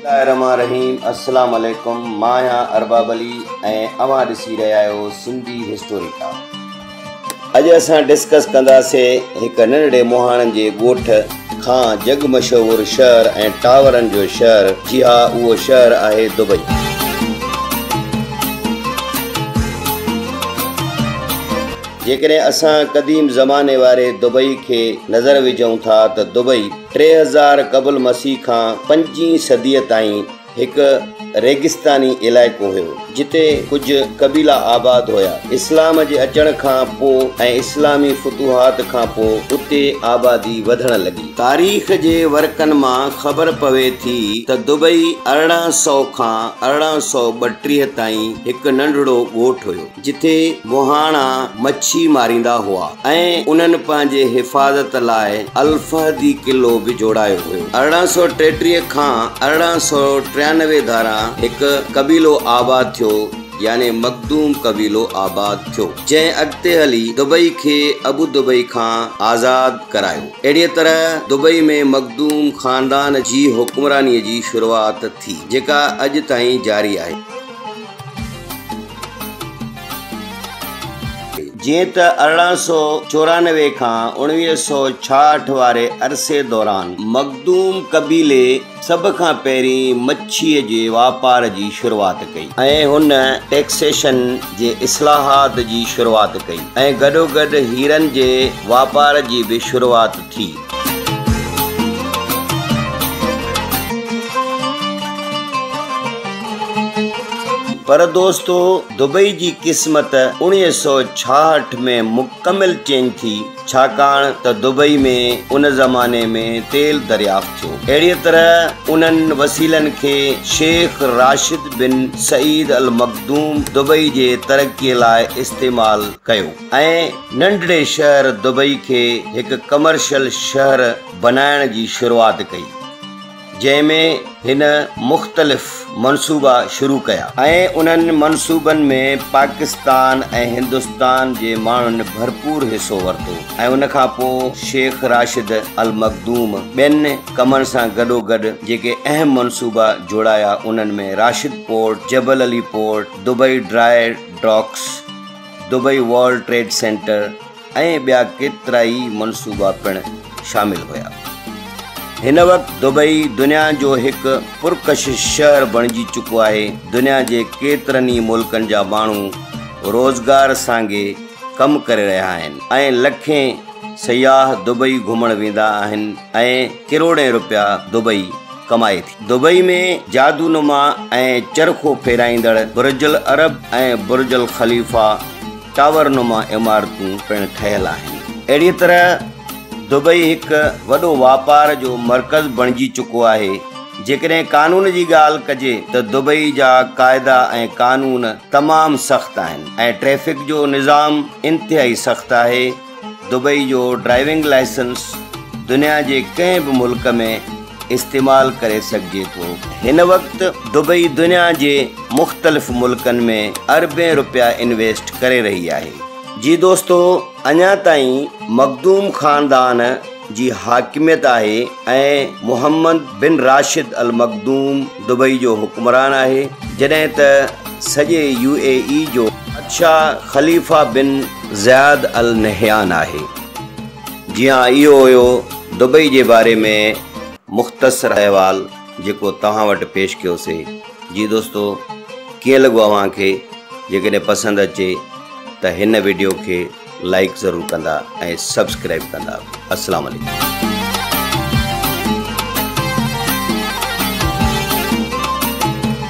الله الرحمٰن الرحيم السلام عليڪم مان آهيان ارباب علي ۽ اوهان ڏسي رهيا آهيو سنڌي هسٽوريڪا. اڄ اسان ڊسڪس ڪنداسين هڪ ننڍڙي مهاڻن جي ڳوٺ کان جڳ مشهور شهر ۽ ٽاورن جو شهر جي ها اهو شهر آهي دبئي. جيڪڏهن اسان قديم زماني واري دبئي کي نظر وجهون ٿا ته دبئي 3000 قبل مسيح کان پنجين صديء تائين هڪ ريگستاني علائقو هيو، جتي ڪجهه قبيلا آباد هيا. اسلام جي اچڻ کان پوء ۽ اسلامي فتوحات کان پوء اتي آبادي وڌڻ لڳي. تاريخ جي ورقن مان خبر پوي ٿي ته دبئي 1800 کان 1832 تائين هڪ ننڍڙو ڳوٺ هيو. جتي مهاڻا مڇي ماريندا هئا ۽ انهن پنهنجي حفاظت لاء الفهدي قلعو به جوڙايو هيو. 1833 کان 1893 ڌاران هڪ قبيلو آباد ٿيو يعني مخدوم قبيلو آباد ٿيو، جنهن اڳتي هلي دبئي کي ابو دبئي کان آزاد ڪرايو. اهڙيء طرح دبئي ۾ مخدوم خاندان جي حڪمرانيء جي شروعات ٿي، جيڪا اڄ تائين جاري آهي. جيئن ته 1894 کان 1966 واري عرصي دوران مخدوم قبيلي سڀ کان پهرين مڇيء جي واپار جي شروعات ڪئي ۽ هن ٽيڪسيشن جي اصلاحات جي شروعات ڪئي ۽ گڏوگڏ هيرن جي واپار جي به شروعات ٿي. پر دوستو دبئي جي قسمت 1966 ۾ مڪمل چينج ٿي ڇاڪاڻ ته دبئي ۾ ان زماني ۾ تيل دريافت ٿيو. اهڙيء طرح انهن وسيلن کي شيخ راشد بن سعيد المخدوم دبئي جي ترقي لاء استعمال ڪيو. ۽ ننڍڙي شهر دبئي کي هڪ ڪمرشل شهر بنائڻ جي شروعات ڪئي، جنهن ۾ هن مختلف منصوبا شروع ڪيا. ۽ انهن منصوبن ۾ پاڪستان ۽ هندستان جي ماڻهن ڀرپور حصو ورتو ۽ ان کان پوء شيخ راشد المخدوم ٻين ڪمن سان گڏوگڏ جيڪي اهم منصوبا جوڙايا انهن ۾ Rashid port, Jebel Ali port, Dubai dry docks, Dubai world trade centre ۽ ٻيا ڪيترائي منصوبا پڻ شامل هيا. هن وقت دبئي دنيا جو هڪ پرڪشش شهر بڻجي چڪو آهي. دنيا جي ڪيترن ئي ملڪن جا ماڻهو روزگار سانگي ڪم ڪري رهيا آهن ۽ لکين سياح دبئي گهمڻ ويندا آهن ۽ ڪروڙين رپيا دبئي ڪمائي ٿي. دبئي ۾ جادو نما ۽ چرخو ڦيرائيندڙ برج العرب ۽ برج الخليفه ٽاور نما عمارتون پڻ ٺهيل آهن. اهڙيء طرح دبئي هڪ وڏو واپار جو مرڪز بڻجي چڪو آهي. جيڪڏهن قانون جي ڳالهه ڪجي ته دبئي جا قاعدا ۽ قانون تمام سخت آهن ۽ ٽريفڪ جو نظام انتهائي سخت آهي. دبئي جو ڊرائيونگ لائسنس دنيا جي ڪنهن به ملڪ ۾ استعمال ڪري سگهجي ٿو. هن وقت دبئي دنيا جي مختلف ملڪن ۾ اربين رپيا انويسٽ ڪري رهي آهي. جي دوستو اڃا تائين مخدوم خاندان جي حاڪميت آهي ۽ محمد بن راشد المخدوم دبئي جو حڪمران آهي جڏهن ته سڄي يو اي اي جو بادشاهه خليفه بن زياد النهيان آهي. جي ها اهو هيو دبئي جي باري ۾ مختصر احوال جيڪو توهان وٽ پيش ڪيوسي. جي دوستو ڪيئن لڳو اوهان کي جيڪڏهن پسند اچي ته هن وڊيو کي لائيڪ ضرور ڪندا ۽ سبسڪرائيب ڪندا. السلام عليڪم.